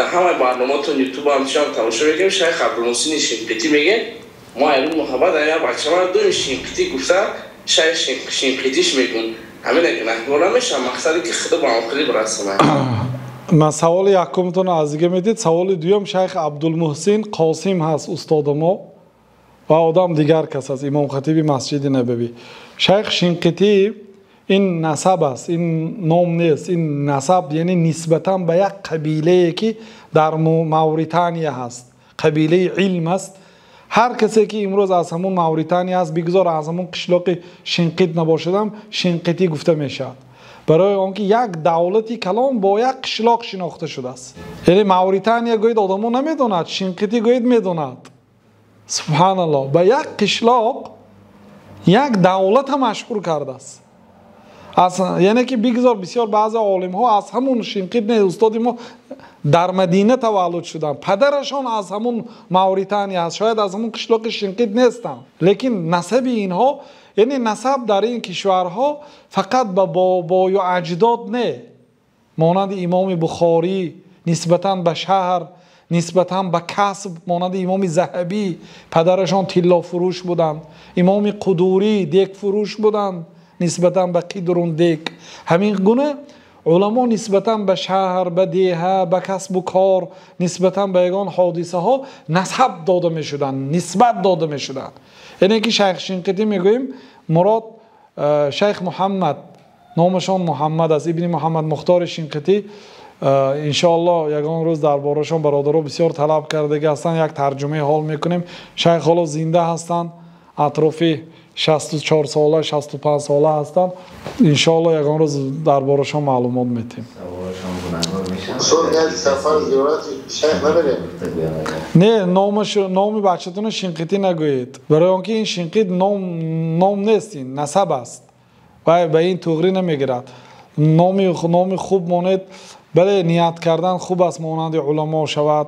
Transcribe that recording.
Дар ҳамаи барномаатон Ютуб ҳам шам тамошо мекунем. Шайх Абдулмуҳсини Шинқитӣ мегӯяд, мо айрӯз муҳаббат ая бачамара думи Шинқитӣ гуфта, шайх Шинқитиш мегӯм. Ҳамина гунаҳгор намешавам, мақсаде ки худо ба охирӣ бирасонад. Ман саволи якумтон аз дига медид. Саволи дуюм, шайх Абдулмуҳсин Қосим ҳаст устоди мо ва одам дигар кас аст, имом хатиби Масҷиди Набавӣ. Шайх Шинқитӣ ин насаб аст, ин ном нест, ин насаб, яъне нисбатан ба як қабилае ки дар Мавритания ҳаст, қабилаи илм аст. Ҳар касе ки имрӯз аз ҳамун Мавритания аст, бигзор аз ҳамун қишлоқи Шинқит набошадам, Шинқитӣ гуфта мешавад. Барои он ки як давлати калон бо як қишлоқ шинохта шудааст. Яъне Мавритания гӯед одамо намедонад, Шинқитӣ гӯед медонад. Субҳаналлоҳ, ба як қишлоқ як давлата машҳур кардааст. Яъне ки бигзор бисёр баъзе олимҳо аз ҳамун Шинқит не, устоди мо дар Мадина таваллуд шуданд, падарашон аз ҳамун Мавритания аст, шояд аз ҳамун қишлоқи Шинқит нестанд, лекин насаби инҳо, яъне насаб дар ин кишварҳо фақат ба бобою аҷдод не, монанди имоми Бухорӣ нисбатан ба шаҳр, нисбатан ба касб, монанди имоми Заҳабӣ падарашон тиллофурӯш буданд, имоми Қудурӣ дегфурӯш буданд, нисбатан ба қидрун дег. Ҳамин гуна уламо нисбатан ба шаҳр, ба деҳа, ба касбу кор, нисбатан ба ягон ҳодисаҳо насаб дода мешуданд, нисбат дода мешуданд. Яъне ки шайх Шинқитӣ мегӯем, мурод шайх Муҳаммад, номашон Муҳаммад аст, ибни Муҳаммад Мухтори Шинқитӣ. Иншоаллоҳ ягон рӯз дар борашон бародаро бисёр талаб кардаги ҳастанд, як тарҷумаи ҳол мекунем. Шайх ҳоло зинда ҳастанд, атрофи 64 сола, 65 сола ҳастанд. Иншоаллоҳ ягон рӯз дар борашон маълумот медиҳем. Не, номи бачатонро Шинқитӣ нагӯед, барои он ки ин Шинқит ном нест, ин насаб аст ва ба ин туғрӣ намегирад. Номи хуб монед, бале, ният кардан хуб аст, монанди уламо шавад.